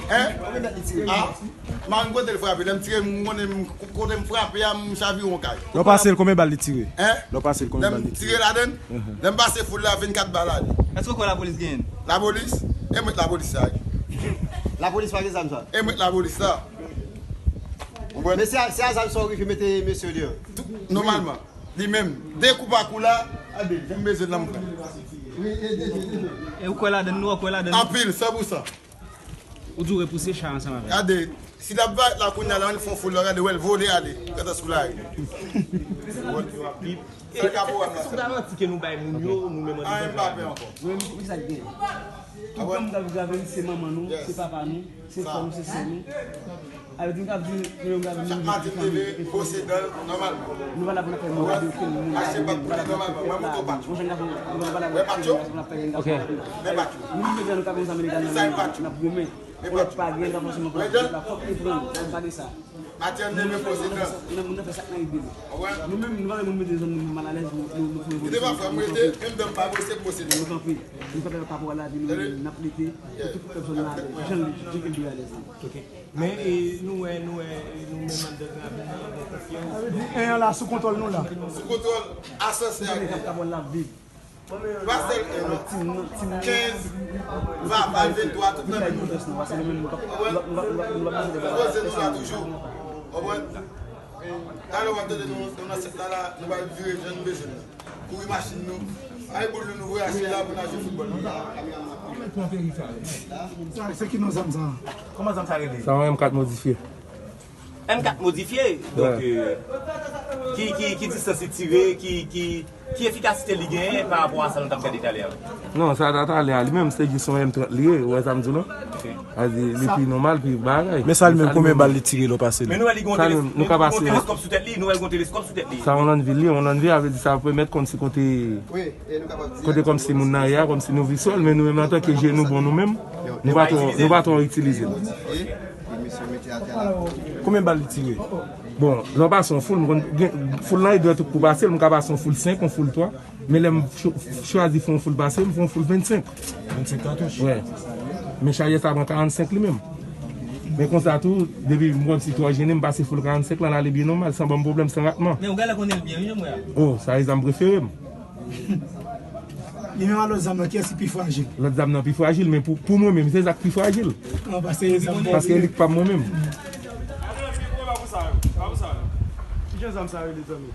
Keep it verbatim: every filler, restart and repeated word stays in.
Hein? Konbyen bal li tire? Ah, m kote l frape. Lè m tire, m konnen m, kote m frape a, m chavire yon kay. Lè w pase l, konbyen bal li tire? Hein? Lè w pase l, konbyen bal li tire? Lè m tire ladann, lè m pase foul la, vennkat bal ale. Èske w kwè lapolis genyen? Lapolis? E mwen lapolis sa. Lapolis pa gen zam sa. E mwen lapolis sa. Ou konprann? Men se a, se a zam sa w rive mete mesye yo deyò. Nòmalman. Li menm, de kou pa kou la, gade, jan m bezwen nan m pran. E ou kwè ladann, nou kwè ladann. Anpil, san pou san. Ou di w repouse cha ansanm avè l. Gade, si l ap bay la kounye a la, ann fè yon foul la, gade, wè l vole ale, gade sou lari. Sa ka pou wè m la. Sou garanti ke nou bay moun yo, nou menm an nou pa pè ankò. Nou menm, ki sa k gen? Tout moun k ap grave, se manman nou, se papa nou, se frè nou, se sè nou. Avè di, m t ap di, nou menm, nou menm, chak maten m leve, m bwose dan nòmalman. Nou pa la pou n ap fè mwen gade okenn moun. Achte patch pou li nòmalman. Mwen monte yon patch. Mwen jèn gason, nou pa la pou n ap fè mwen gade okenn moun. Ok. Men patch. Nou menm, nou ka fè yon zam ilegal nan men nou, n ap goumen. Lè pa gen, n ap fòseman pran, fòk li pran, n ap gade sa. Maten an, m leve m bwose dan. Moun nan fè sa k nan ide l. Nou menm, nou pa vle moun mete zòn nou malalèz, nou, nou, nou fè revolisyon. Li te pa fè m rete, menm dan m pa bwose, m bwose dan. Nou kanpe, nou kanpe avèk kaporal la, epi nou, n ap lite, pou tout pèp zòn nan alèz. Jan l, jan ke l dwe alèz la. Ok. Men, e, nou wè, nou wè, e, nou menm anndan Gravin nan, nou konfyans. Sa vle di, en an la sou kontwòl nou la. Sou kontwòl, asansè a gen. Kaporal la ap viv. Pa sèl en non. Kenz, Vava, venntwa, tout nan men nou. Konprann? Poze nou la toujou. Konprann? Talè w ap tande nou, nou nan sèt la, la, nou pral vire jan nou bezwen nan. Kouri machin nou. Ay boul nou, nou voye achte la pou n al jwe foutbòl. Sa, se ki non zam sa? Kòman zam sa rele? Sa yon M kat modifye. M kat modifye. Donk, euh, ki, ki, ki distans li tire, ki, ki, ki efikasite li genyen pa rapò a sa nou t ap gade talè a? Non, sa ta talè a li menm, se jis yon M trant li ye, ou wè sa m di w lan? Ok. Sa di, li pi nòmal, pi bagay. Men sa li menm, konbyen bal li tire lè w pase li? Men nou wè li gen yon teleskòp sou tèt li, nou wè li gen yon teleskòp sou tèt li. Sa yon lannvi li, yon lannvi, a vle di sa pèmèt konn si kote, kote kòmsi moun nan ye a, kòmsi nou vi sòl, men nou menm antanke je nou bon nou menm, nou pa twò, nou pa twò itilize l. Konbyen bal li tire? Bon, lè w pase yon foul, m konn gen, foul lan e dwèt ou pou pase l, m ka pase yon foul senk, yon foul twa. Men lè m cho-, chwazi fè yon foul pase, m fè yon foul vennsenk. Vennsenk katouch? Wè. Men chajè sa pran karannsenk li menm. Men konsa tou, depi m wè m si twò jennen, m pase foul karannsenk lan, l ale byen nòmal, san ban m pwoblèm, san ratman. Men ou genlè konnen l byen, wi, jan m wè a. Oh, sa e zam prefere m. Li menm a lòt zam nan, kiyès ki pi frajil? Lòt zam nan pi frajil, men pou, pou mwen menm, se sa k pi frajil. An, paske e zam. Paske li k pa m mwen menm. Kijan zam sa rele, zanmi?